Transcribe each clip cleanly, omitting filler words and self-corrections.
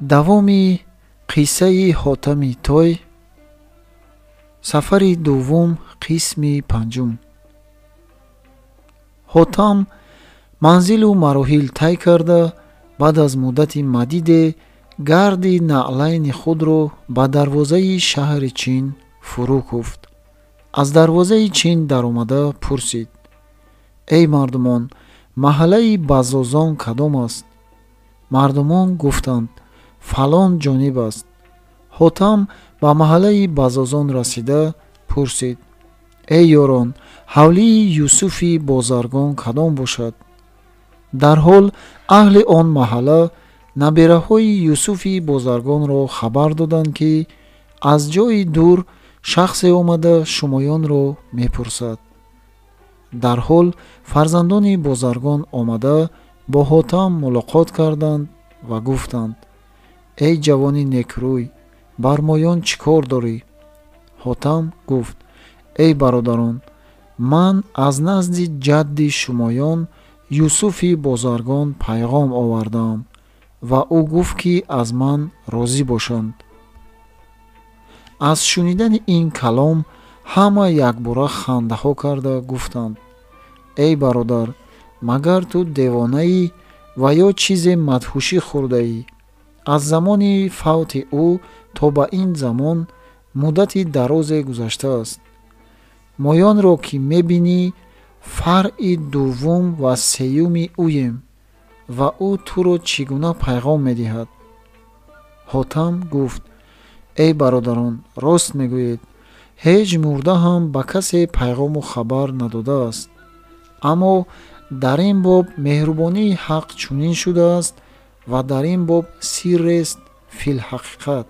Давоми қиссаи Ҳотами Той, сафари дуввум, қисми панҷум. Ҳотам манзилу мароҳил тай карда, баъд аз муддати мадиде гарди наълайни худро ба дарвозаи шаҳри Чин фурӯ куфт. Аз дарвозаи Чин даромада пурсид: эй мардумон, маҳаллаи баззозон кадом аст? Мардумон гуфтанд: фалон ҷониб аст. Ҳотам ба маҳаллаи баззозон расида пурсид: эй ёрон, ҳавлии Юсуфи бозаргон кадом бошад? Дарҳол аҳли он маҳалла набераҳои Юсуфи бозаргонро хабар доданд, ки аз ҷои дур шахсе омада шумоёнро мепурсад. Дарҳол фарзандони бозаргон омада бо Ҳотам мулоқот карданд ва гуфтанд: эй ҷавони некрӯй, бар моён чӣ кор дорӣ? Ҳотам гуфт: эй бародарон, ман аз назди ҷадди шумоён Юсуфи бозаргон пайғом овардаам ва ӯ гуфт, ки аз ман розӣ бошанд. Аз шунидани ин калом ҳама якбора хандаҳо карда гуфтанд: эй бародар, магар ту девонаӣ ва ё чизе мадҳушӣ хӯрдаӣ? Аз замони фавти ӯ то ба ин замон муддати дарозе гузаштааст. Моёнро ки мебинӣ, фаръи дуввум ва сеюми ӯем ва ӯ туро чӣ гуна пайғом медиҳад? Ҳотам гуфт: эй бародарон, рост мегӯед, ҳеҷ мурда ҳам ба касе пайғому хабар надодааст. Аммо дар ин боб меҳрубонии ҳақ чунин шудааст ва дар ин боб сиррест филҳақиқат.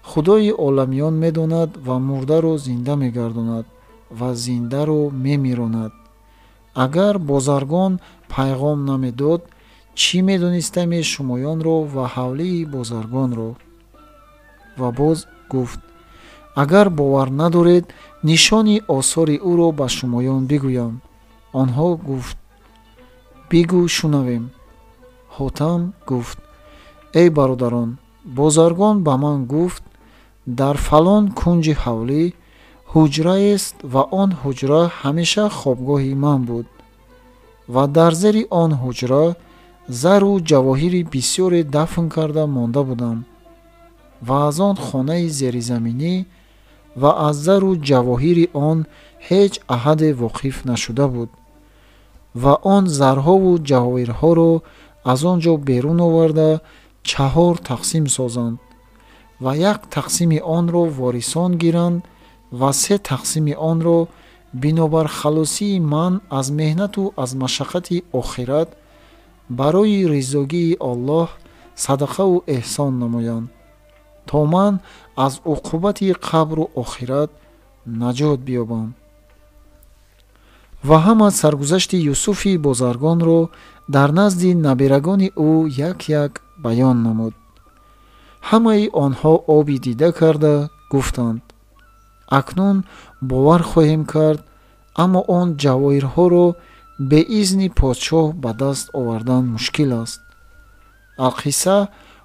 Худои оламиён медонад ва мурдаро зинда мегардонад ва зиндаро мемиронад. Агар бозаргон пайғом намедод, чӣ медонистаме шумоёнро ва ҳавлии бозаргонро? Ва боз гуфт: агар бовар надоред, нишони осори ӯро ба шумоён бигӯям. Онҳо гуфт: бигӯ, шунавем. Ҳотам гуфт: эй бародарон, бозаргон ба ман гуфт, дар фалон кунҷи ҳавлӣ ҳуҷраест ва он ҳуҷра ҳамеша хобгоҳи ман буд ва дар зери он ҳуҷра зару ҷавоҳири бисёре дафн карда монда будам ва аз он хонаи зеризаминӣ ва аз зару ҷавоҳири он ҳеҷ аҳаде воқиф нашуда буд ва он зарҳову ҷавоҳирҳоро аз он ҷо берун оварда 4 тақсим созанд ва 1 тақсими онро ворисон гиранд ва 3 тақсими онро бинобар халосии ман аз меҳнату аз машаққати охират барои ризогии Аллоҳ садақаву эҳсон намоянд, то ман аз уқубати қабру охират наҷот биёбам. Ва ҳама саргузашти Юсуфи бозаргонро дар назди наберагони ӯ як-як баён намуд. Ҳамаи онҳо оби дида карда гуфтанд: акнун бовар хоҳем кард, аммо он ҷавоҳирҳоро бе изни подшоҳ ба даст овардан мушкил аст. Алқисса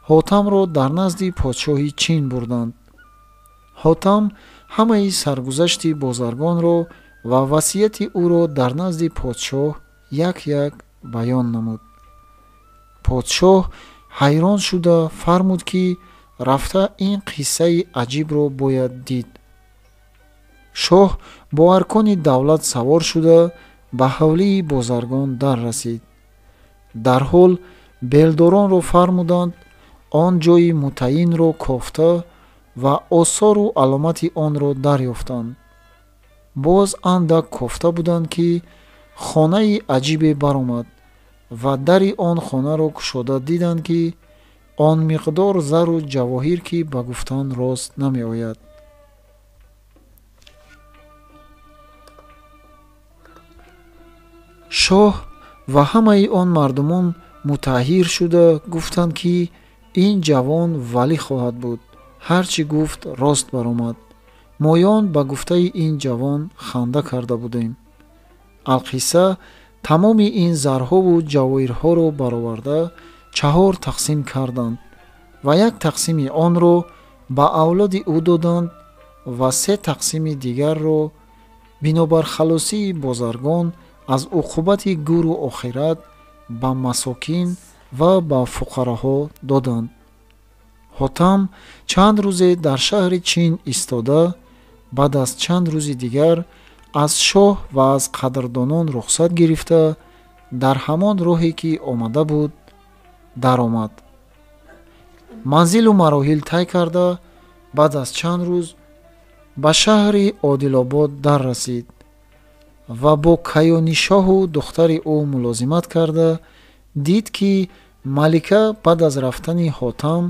Ҳотамро дар назди подшоҳи Чин бурданд. Ҳотам ҳамаи саргузашти бозаргонро ва васияти ӯро дар назди подшоҳ як-як баён намуд. Подшоҳ ҳайрон шуда фармуд, ки рафта ин қиссаи аҷибро бояд дид. Шоҳ бо аркони давлат савор шуда ба ҳавлии бозаргон дар расид. Дарҳол белдоронро фармуданд он ҷои мутаинро кофта ва осору аломати онро дарёфтанд. Боз андак кофта буданд, ки хонаи аҷибе баромад ва дари он хонаро кушода диданд, ки он миқдор зару ҷавоҳир, ки ба гуфтан рост намеояд. Шоҳ ва ҳамаи он мардумон мутаҳҳир шуда гуфтанд, ки ин ҷавон валӣ хоҳад буд. Ҳар чӣ гуфт рост баромад. Моён ба гуфтаи ин ҷавон ханда карда будем. Алқисса тамоми ин зарҳову ҷавоҳирҳоро бароварда 4 тақсим карданд. ва як тақсими онро ба авлоди ӯ доданд ва се тақсими дигарро бинобар халосии бозаргон аз уқубати гуру охират ба масокин ва ба фуқараҳо доданд. Ҳотам чанд рӯзе дар шаҳри Чин истода, баъд аз чанд рӯзи дигар аз шоҳ ва аз қадрдонон рухсат гирифта, дар ҳамон роҳе ки омада буд даромад. Манзилу мароҳил тай карда, баъд аз чанд рӯз ба шаҳри Одилобод дар расид ва бо Каёнишоҳу духтари ӯ мулозимат карда, дид ки малика баъд аз рафтани Ҳотам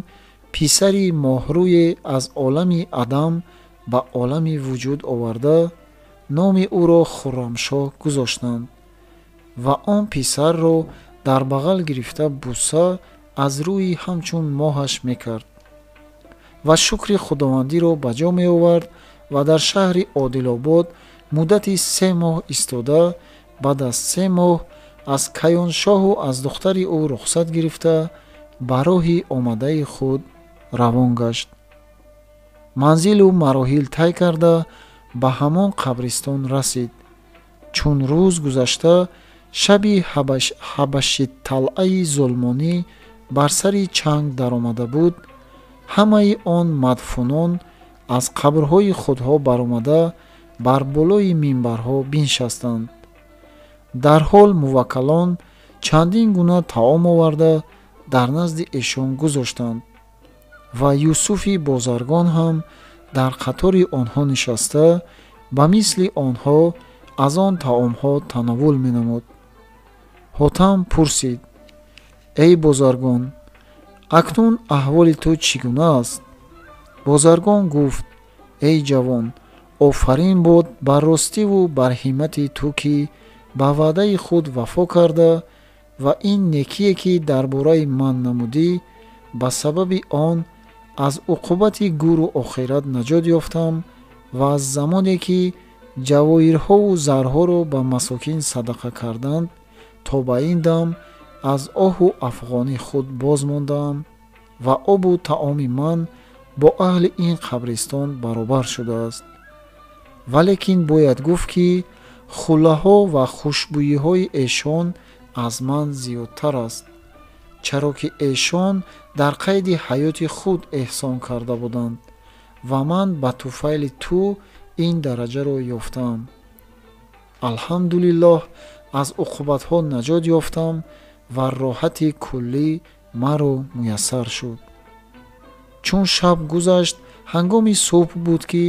писари моҳрӯе аз олами адам ба олами вуҷуд оварда, номи ӯро Хуррамшоҳ гузоштанд ва он писарро дар бағал гирифта буса аз рӯи ҳамчун моҳаш мекард ва шукри худовандиро ба ҷо меовард ва дар шаҳри Одилобод муддати 3 моҳ истода, баъд аз 3 моҳ аз Каёншоҳу аз духтари ӯ рухсат гирифта, ба роҳи омадаи худ равон гашт. Манзилу мароҳил тай карда, ба ҳамон қабристон расид. Чун рӯз гузашта, шаби ҳабашиталъаи зулмонӣ бар сари чанг даромада буд, ҳамаи он мадфунон аз қабрҳои худҳо баромада бар болои минбарҳо биншастанд. Дарҳол муваккалон чандин гуна таом оварда дар назди эшон гузоштанд ва Юсуфи бозаргон ҳам дар қатори онҳо нишаста, ба мисли онҳо аз он таомҳо тановул менамуд. Ҳотам пурсид: эй бозаргон, акнун аҳволи ту чӣ гуна аст? Бозаргон гуфт: эй ҷавон, офарин бод бар ростиву бар ҳиммати ту, ки ба ваъдаи худ вафо карда ва ин некие ки дар бораи ман намудӣ, ба сабаби он аз уқубати гуру охират наҷот ёфтам ва аз замоне ки ҷавоҳирҳову зарҳоро ба масокин садақа карданд, то ба ин дам аз оҳу афғони худ боз мондаам ва обу таоми ман бо аҳли ин қабристон баробар шудааст. Валекин бояд гуфт, ки хуллаҳо ва хушбӯиҳои эшон аз ман зиёдтар аст, чаро ки эшон дар қайди ҳаёти худ эҳсон карда буданд ва ман ба туфайли ту ин дараҷаро ёфтаам. Алҳамдулиллоҳ, аз уқубатҳо наҷот ёфтам ва роҳати куллӣ маро муяссар шуд. Чун шаб гузашт, ҳангоми субҳ буд, ки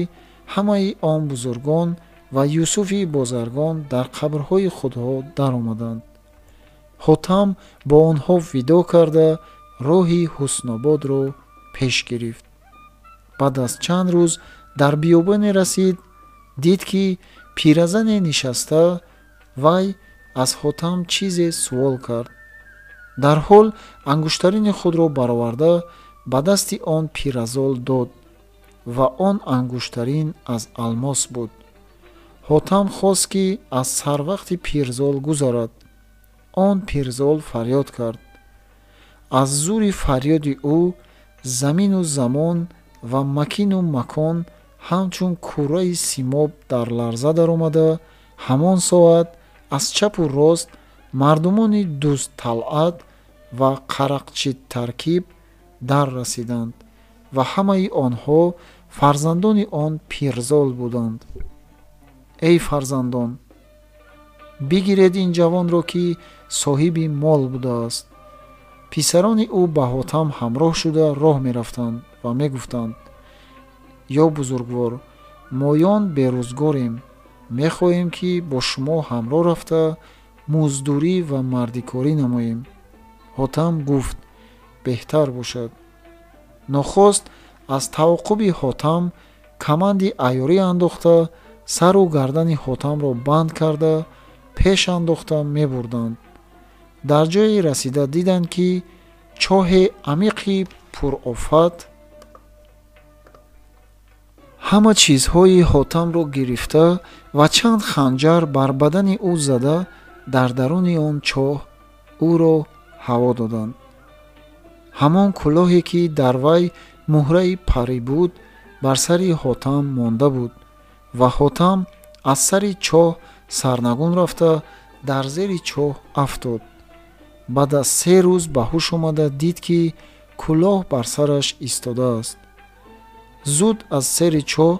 ҳамаи он бузургон ва Юсуфи бозаргон дар қабрҳои худҳо даромаданд. Ҳотам бо онҳо видо карда, роҳи Ҳуснободро пеш гирифт. Баъд аз чанд рӯз дар биёбоне расид, дид ки пиразане нишаста, вай аз Ҳотам чизе суол кард. Дарҳол ангуштарини худро бароварда ба дасти он пиразол дод ва он ангуштарин аз алмос буд. Ҳотам хост, ки аз сарвақти пирзол гузарад. Он пирзол фарёд кард. Аз зури фарёди ӯ замину замон ва макину макон ҳамчун курраи симоб дар ларза даромада, ҳамон соат аз чапу рост мардумони дӯстталъат ва қарақчитаркиб дар расиданд ва ҳамаи онҳо фарзандони он пирзол буданд. Эй фарзандон, бигиред ин ҷавонро, ки соҳиби мол будааст. Писарони ӯ ба Ҳотам ҳамроҳ шуда роҳ мерафтанд ва мегуфтанд: ё бузургвор, моён берӯзгорем, мехоҳем, ки бо шумо ҳамроҳ рафта муздурӣ ва мардикорӣ намоем. Ҳотам гуфт: беҳтар бошад. Нохост аз таваққуби Ҳотам каманди айёрӣ андохта, сару гардани Ҳотамро банд карда, пеш андохта мебурданд. Дар ҷое расида диданд, ки чоҳе амиқи пурофат ҳама чизҳои Ҳотамро гирифта ва чанд ханҷар бар бадани ӯ зада, дар даруни он чоҳ ӯро ҳаво доданд. Ҳамон кулоҳе, ки дар вай муҳраи парӣ буд, бар сари Ҳотам монда буд ва Ҳотам аз сари чоҳ сарнагун рафта дар зери чоҳ афтод. Баъд аз 3 рӯз ба ҳуш омада дид, ки кулоҳ бар сараш истодааст. Зуд аз сери чоҳ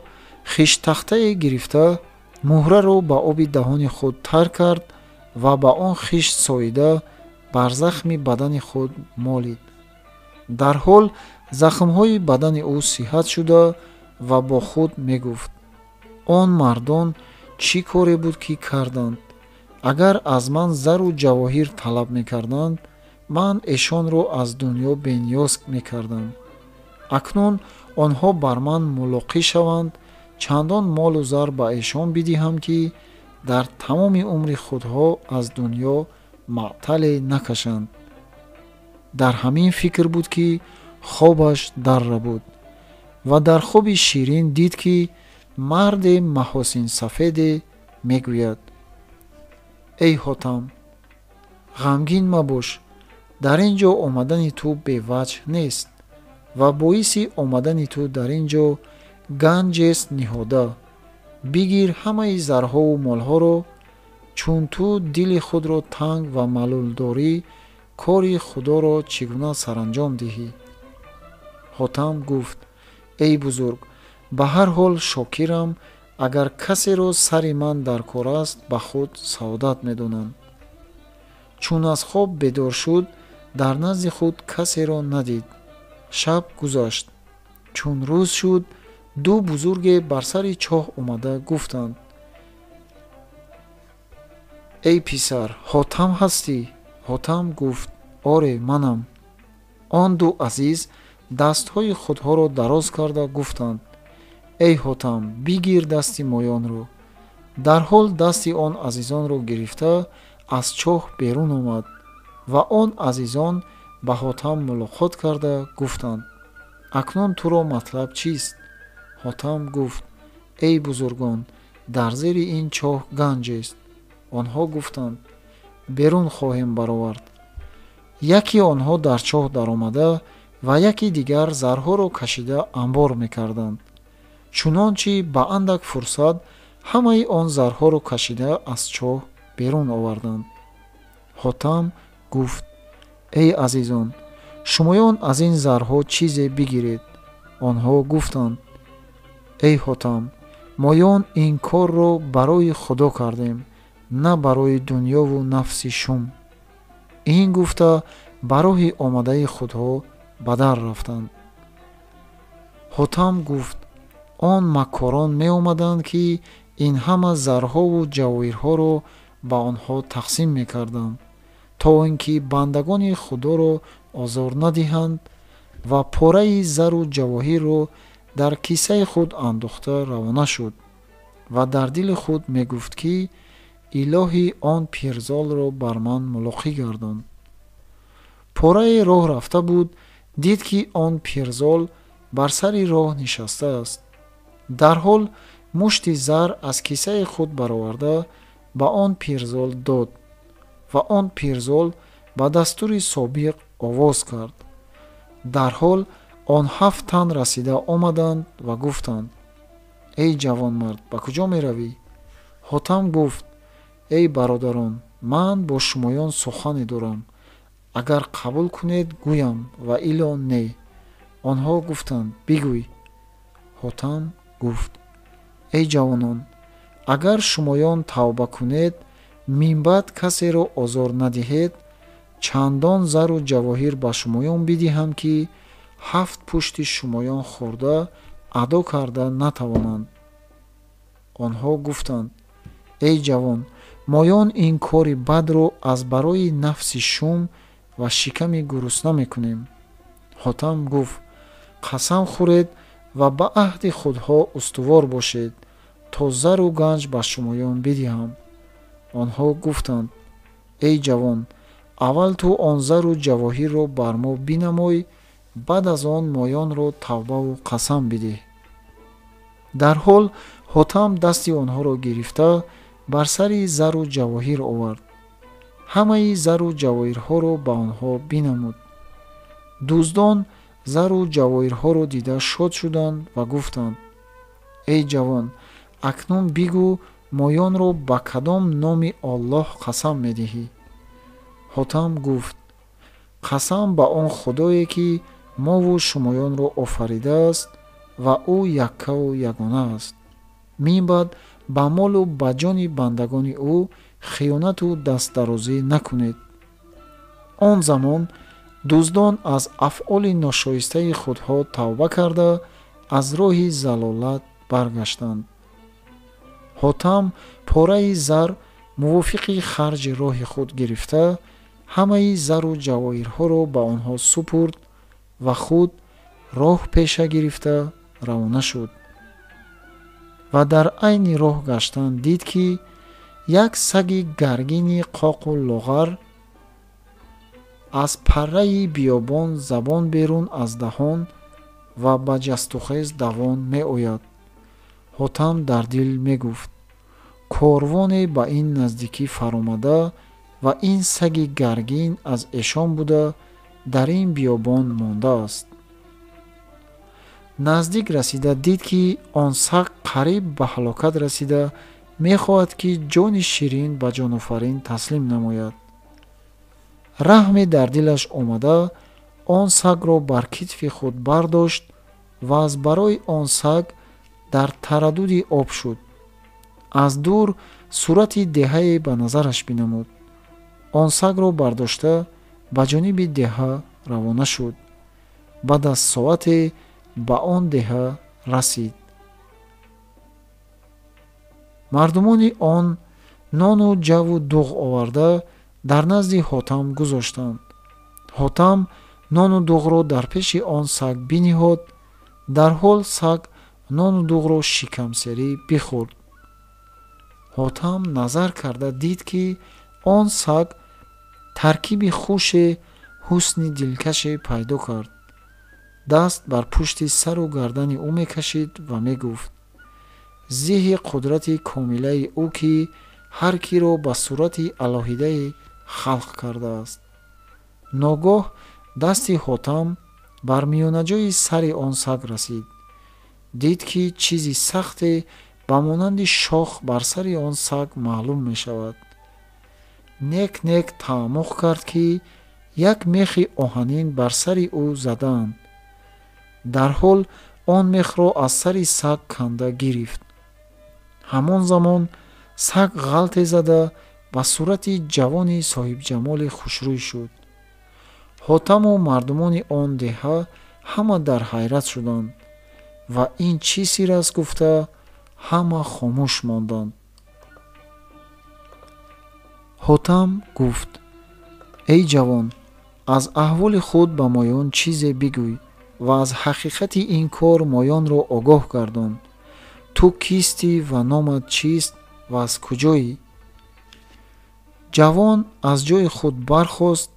хиштахтае гирифта, муҳраро ба оби даҳони худ тар кард ва ба он хишт соида бар захми бадани худ молид. Дарҳол захмҳои бадани ӯ сиҳат шуда ва бо худ мегуфт: он мардон чӣ коре буд, ки карданд? Агар аз ман зару ҷавоҳир талаб мекарданд, ман эшонро аз дунё бениёз мекардам. Акнун онҳо бар ман мулоқӣ шаванд, чандон молу зар ба эшон бидиҳам, ки дар тамоми умри худҳо аз дунё маътале накашанд. Дар ҳамин фикр буд, ки хобаш дарра буд ва дар хоби ширин дид, ки марде маҳосинсафеде мегӯяд: эй Ҳотам, ғамгин мабош, дар ин ҷо омадани ту беваҷҳ нест ва боиси омадани ту дар ин ҷо ганҷест ниҳода. Бигир ҳамаи зарҳову молҳоро, чун ту дили худро танг ва малул дорӣ, кори Худоро чӣ гуна саранҷом диҳӣ? Ҳотам гуфт: эй бузург, ба ҳар ҳол шокирам, агар касеро сари ман дар кор аст, ба худ саодат медонам. Чун аз хоб бедор шуд, дар назди худ касеро надид. Шаб гузашт. Чун рӯз шуд, ду бузурге бар сари чоҳ омада гуфтанд: эй писар, Ҳотам ҳастӣ? Ҳотам гуфт: оре, манам. Он ду азиз дастҳои худҳоро дароз карда гуфтанд: эй Ҳотам, бигир дасти моёнро. Дарҳол дасти он азизонро гирифта аз чоҳ берун омад ва он азизон ба Ҳотам мулоқот карда гуфтанд: акнун туро матлаб чист? Ҳотам гуфт: эй бузургон, дар зери ин чоҳ ганҷест. Онҳо гуфтанд: берун хоҳем баровард. Яке онҳо дар чоҳ даромада ва яки дигар зарҳоро кашида анбор мекарданд. Чунончи ба андак фурсат ҳамаи он зарҳоро кашида аз чоҳ берун оварданд. Ҳотам гуфт: эй азизон, шумоён аз ин зарҳо чизе бигиред. Онҳо гуфтанд: эй Ҳотам, моён ин корро барои Худо кардем, на барои дунёву нафси шум. Ин гуфта ба роҳи омадаи худҳо ба дар рафтанд. Ҳотам гуфт: он маккорон меомаданд, ки ин ҳама зарҳову ҷавоҳирҳоро ба онҳо тақсим мекардам, то ин ки бандагони Худоро озор надиҳанд ва пораи зару ҷавоҳирро дар кисаи худ андохта равона шуд ва дар дили худ мегуфт, ки илоҳи он пирзолро бар ман мулоқӣ гардонд. Пораи роҳ рафта буд, дид, ки он пирзол бар сари роҳ нишастааст. Дарҳол мушти зар аз кисаи худ бароварда ба он пирзол дод ва он пирзол ба дастури собиқ овоз кард. Дарҳол он 7 тан расида омаданд ва гуфтанд: эй ҷавонмард, ба куҷо меравӣ? Ҳотам гуфт: эй бародарон, ман бо шумоён сухане дорам, агар қабул кунед гӯям ва ило не. Онҳо гуфтанд: бигӯй. Ҳотам гуфт: эй ҷавонон, агар шумоён тавба кунед, минбаъд касеро озор надиҳед, чандон зару ҷавоҳир ба шумоён бидиҳам, ки 7 пушти шумоён хӯрда адо карда натавонанд. Онҳо гуфтанд: эй ҷавон, моён ин кори бадро аз барои нафси шум ва шиками гурусна мекунем. Ҳотам гуфт: қасам хӯред ва ба аҳди худҳо устувор бошед, то зару ганҷ ба шумоён бидиҳам. Онҳо гуфтанд: эй ҷавон, аввал ту он зару ҷавоҳирро бар мо бинамой, баъд аз он моёнро тавбаву қасам бидиҳ. Дарҳол Ҳотам дасти онҳоро гирифта бар сари зару ҷавоҳир овард. Ҳамаи зару ҷавоҳирҳоро ба онҳо бинамуд. Дуздон зару ҷавоҳирҳоро дида шод шуданд ва гуфтанд: эй ҷавон, акнун бигӯ, моёнро ба кадом номи Оллоҳ қасам медиҳӣ? Ҳотам гуфт: қасам ба он худое, ки мову шумоёнро офаридааст ва ӯ яккаву ягона аст. Минбаъд ба молу ба ҷони бандагони ӯ хиёнату дастдарозӣ накунед. Он замон дуздон аз афъоли ношоистаи худҳо тавба карда, аз роҳи залолат баргаштанд. Ҳотам пораи зар мувофиқи харҷи роҳи худ гирифта, ҳамаи зару ҷавоҳирҳоро ба онҳо супурд ва худ роҳ пеша гирифта равона шуд. Ва дар айни роҳ гаштан дид, ки як саги гаргини қоқу лоғар аз парраи биёбон забон берун аз даҳон ва ба ҷастухез давон меояд. Ҳотам дар дил мегуфт: корвоне ба ин наздикӣ фаромада ва ин саги гаргин аз эшон буда дар ин биёбон мондааст. Наздик расида дид, ки он саг қариб ба ҳалокат расида мехоҳад, ки ҷони ширин ба ҷонофарин таслим намояд. Раҳме дар дилаш омада, он сагро бар китфи худ бардошт ва аз барои он саг дар тараддуди об шуд. Аз дур сурати деҳае ба назараш бинамуд. Он сагро бардошта ба ҷониби деҳа равона шуд. Баъд аз соате ба он деҳа расид. Мардумони он нону ҷаву дуғ оварда дар назди Ҳотам гузоштанд. Ҳотам нону дуғро дар пеши он саг биниҳод. Дарҳол саг нону дуғро шикамсерӣ бихӯрд. Ҳотам назар карда дид, ки он саг таркиби хуше, ҳусни дилкаше пайдо кард. Даст бар пушти сару гардани ӯ мекашид ва мегуфт: зиҳи қудрати комилаи ӯ, ки ҳар киро ба сурати алоҳидае халқ кардааст. Ногоҳ дасти Ҳотам бар миёнаҷои сари он саг расид. Дид, ки чизи сахте ба монанди шох бар сари он саг маълум мешавад. Нек-нек таъаммуқ кард, ки як мехи оҳанин бар сари ӯ задаанд. Дарҳол он мехро аз сари саг канда гирифт. Ҳамон замон саг ғалте зада ба сурати ҷавони соҳибҷамоли хушрӯй шуд. Ҳотаму мардумони он деҳа ҳама дар ҳайрат шуданд ва ин чӣ сир аст гуфта ҳама хомӯш монданд. Ҳотам гуфт: эй ҷавон, аз аҳволи худ ба моён чизе бигӯй ва аз ҳақиқати ин кор моёнро огоҳ гардон. Ту кистӣ ва номат чист ва аз куҷоӣ? Ҷавон аз ҷои худ бархост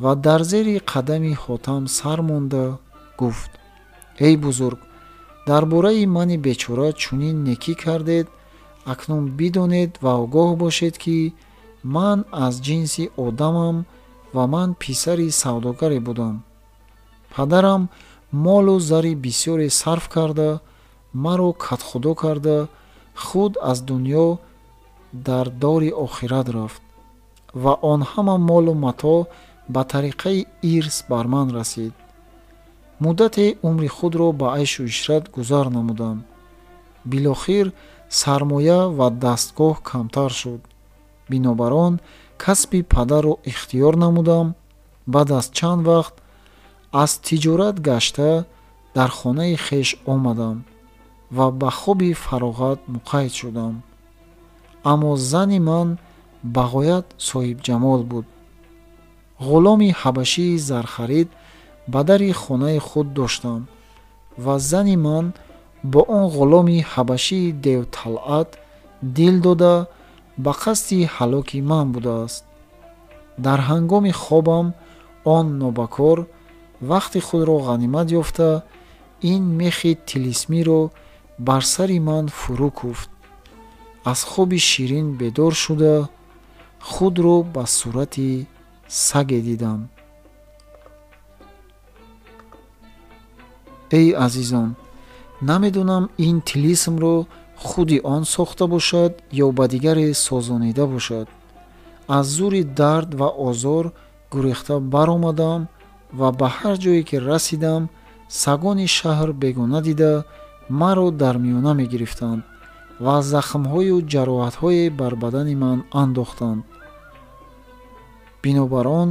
ва дар зери қадами Ҳотам сар монда гуфт: эй бузург, дар бораи мани бечора чунин некӣ кардед, акнун бидонед ва огоҳ бошед, ки ман аз ҷинси одамам ва ман писари савдогаре будам. Падарам молу зари бисёре сарф карда, маро катхудо карда, худ аз дунё дар дори охират рафт ва он ҳама молу матоъ ба тариқаи ирс бар ман расид. Муддате умри худро ба айшу ишрат гузар намудам. Билохир сармоя ва дастгоҳ камтар шуд. Бинобар он касби падарро ихтиёр намудам. Баъд аз чанд вақт аз тиҷорат гашта дар хонаи хеш омадам ва ба хоби фароғат муқайд шудам. Аммо зани ман ба ғоят соҳибҷамол буд. Ғуломи ҳабашии зархарид ба дари хонаи худ доштам ва зани ман бо он ғуломи ҳабашии девталъат дил дода ба қасди ҳалоки ман будааст. Дар ҳангоми хобам он нобакор вақти худро ғанимат ёфта ин мехи тилисмиро бар сари ман фурӯ куфт. Аз хоби ширин бедор шуда худро ба сурати саге дидам. Эй азизон, намедонам ин тилисмро худи он сохта бошад ё ба дигаре созонида бошад. Аз зури дард ва озор гурехта баромадам ва ба ҳар ҷое ки расидам, сагони шаҳр бегона дида маро дар миёна мегирифтанд ва захмҳою ҷароҳатҳое бар бадани ман андохтанд. Бинобар он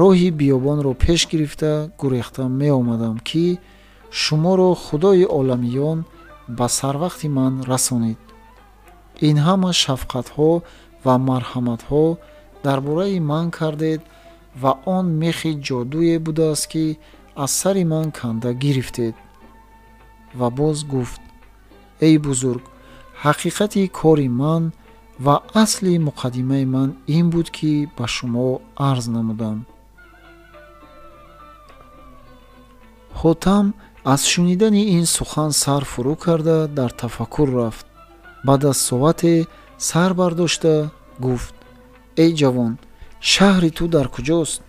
роҳи биёбонро пеш гирифта гурехта меомадам, ки шуморо Худои оламиён ба сарвақти ман расонид. Ин ҳама шафқатҳо ва марҳаматҳо дар бораи ман кардед ва он мехи ҷодуе будааст, ки аз сари ман канда гирифтед. Ва боз гуфт: эй бузург, ҳақиқати кори ман ва асли муқаддимаи ман ин буд, ки ба шумо арз намудам. Ҳотам аз шунидани ин сухан сар фурӯ карда дар тафаккур рафт. Баъд аз соате сар бардошта гуфт: эй ҷавон, шаҳри ту дар куҷост?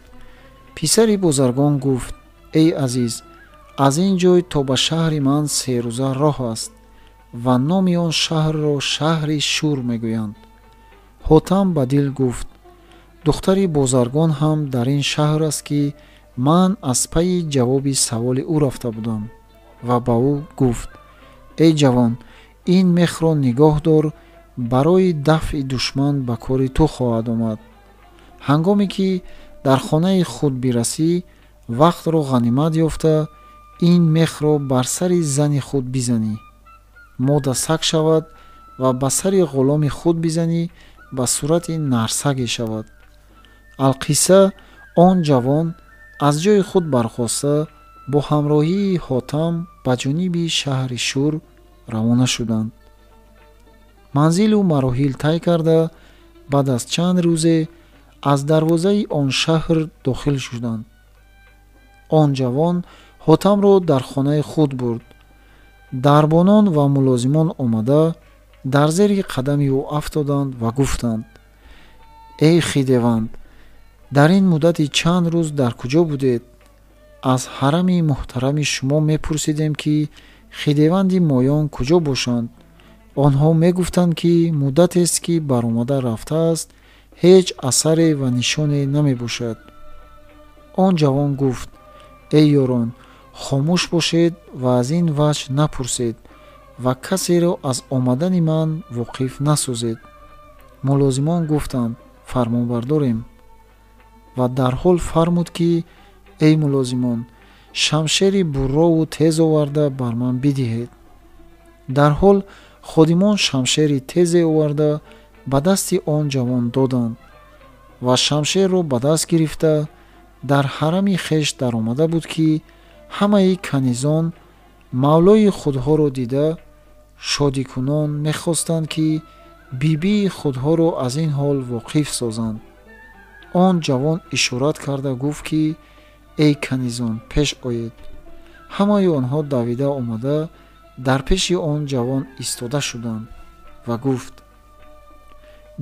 Писари бозаргон гуфт: эй азиз, аз ин ҷой то ба шаҳри ман 3 рӯза роҳ аст ва номи он шаҳрро шаҳри Шур мегӯянд. Ҳотам ба дил гуфт: духтари бозаргон ҳам дар ин шаҳр аст, ки ман аз пайи ҷавоби саволи ӯ рафта будам. Ва ба ӯ гуфт: эй ҷавон, ин мехро нигоҳ дор, барои дафъи душман ба кори ту хоҳад омад. Ҳангоме ки дар хонаи худ бирасӣ, вақтро ғанимат ёфта ин мехро бар сари зани худ бизанӣ, мода саг шавад ва ба сари ғуломи худ бизанӣ, ба сурати нарсаге шавад. Алқисса, он ҷавон аз ҷои худ бархоста бо ҳамроҳии Ҳотам ба ҷониби шаҳри Шур равона шуданд. Манзилу мароҳил тай карда, баъд аз чанд рӯзе аз дарвозаи он шаҳр дохил шуданд. Он ҷавон Ҳотамро дар хонаи худ бурд. Дарбонон ва мулозимон омада дар зери қадами ӯ афтоданд ва гуфтанд: эй хидеванд, дар ин муддати чанд рӯз дар куҷо будед? Аз ҳарами муҳтарами шумо мепурсидем, ки хидеванди моён куҷо бошанд. Онҳо мегуфтанд, ки муддатест, ки баромада рафтааст, ҳеҷ асаре ва нишоне намебошад. Он ҷавон гуфт: эй ёрон, хомӯш бошед ва аз ин ваҷҳ напурсед ва касеро аз омадани ман воқиф насозед. Мулозимон гуфтанд: фармонбардорем. Ва дарҳол фармуд, ки эй мулозимон, шамшери буррову тез оварда бар ман бидиҳед. Дарҳол ходимон шамшери тезе оварда ба дасти он ҷавон доданд ва шамшерро ба даст гирифта дар ҳарами хеш даромада буд, ки ҳамаи канизон мавлои худҳоро дида шодикунон мехостанд, ки бибии худҳоро аз ин ҳол воқиф созанд. Он ҷавон ишорат карда гуфт, ки эй канизон, пеш оед. Ҳамаи онҳо давида омада дар пеши он ҷавон истода шуданд ва гуфт: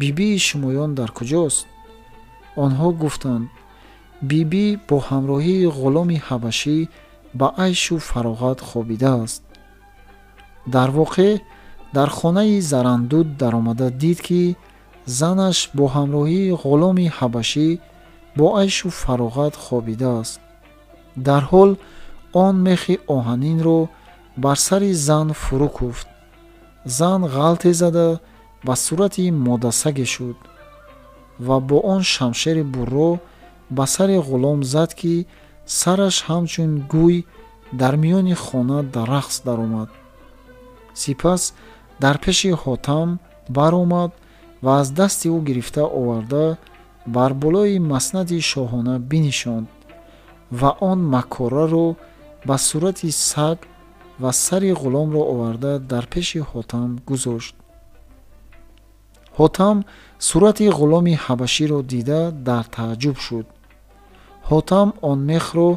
бибии шумоён дар куҷост? Онҳо гуфтанд: бибӣ бо ҳамроҳии ғуломи ҳабашӣ ба айшу фароғат хобидааст. Дар воқеъ дар хонаи Зарандуд даромада дид, ки занаш бо ҳамроҳии ғуломи ҳабашӣ бо айшу фароғат хобидааст. Дарҳол он мехи оҳанинро бар сари зан фурӯ куфт. Зан ғалте зада ба сурати модасаге шуд ва бо он шамшери бурро ба сари ғулом зад, ки сараш ҳамчун гӯй дар миёни хона дар рақс даромад. Сипас дар пеши Ҳотам баромад ва аз дасти ӯ гирифта оварда бар болои маснади шоҳона бинишонд ва он макораро ба сурати саг ва сари ғуломро оварда дар пеши Ҳотам гузошт. Ҳотам сурати ғуломи ҳабаширо дида дар тааҷҷуб шуд. Ҳотам он мехро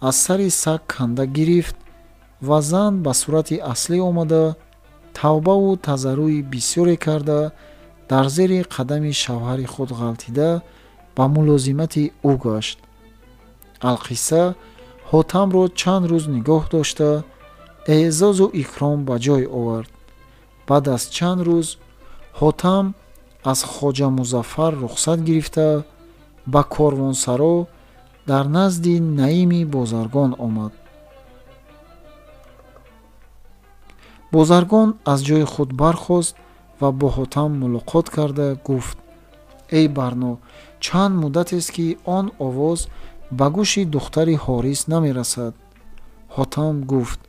аз сари саг канда гирифт ва зан ба сурати аслӣ омада тавбаву тазаррӯи бисёре карда дар зери қадами шавҳари худ ғалтида ба мулозимати ӯ гашт. Алқисса, Ҳотамро чанд рӯз нигоҳ дошта Эъзозу икром ба ҷой овард. Баъд аз чанд рӯз Ҳотам аз Хоҷа Музаффар рухсат гирифта ба корвонсаро дар назди Наими бозаргон омад. Бозаргон аз ҷои худ бархост ва бо Ҳотам мулоқот карда гуфт: эй Барно, чанд муддатест, ки он овоз ба гӯши духтари Ҳорис намерасад. Ҳотам гуфт: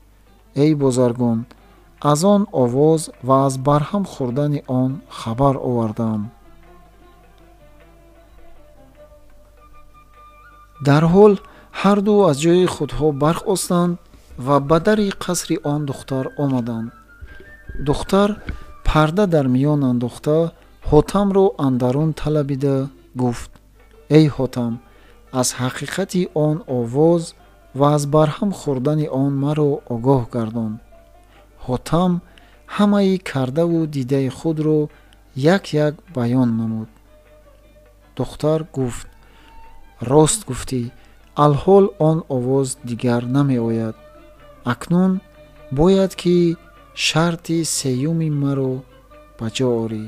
эй бозаргон, аз он овоз ва аз барҳам хӯрдани он хабар овардаам. Дарҳол ҳарду аз ҷои худҳо бархостанд ва ба дари қасри он духтар омаданд. Духтар парда дар миён андохта Ҳотамро андарун талабида гуфт: эй Ҳотам, аз ҳақиқати он овоз ва аз барҳам хӯрдани он маро огоҳ гардон. Ҳотам ҳамаи кардаву дидаи худро як-як баён намуд. Духтар гуфт: рост гуфтӣ, алҳол он овоз дигар намеояд. Акнун бояд ки шарти сеюми маро ба ҷо орӣ.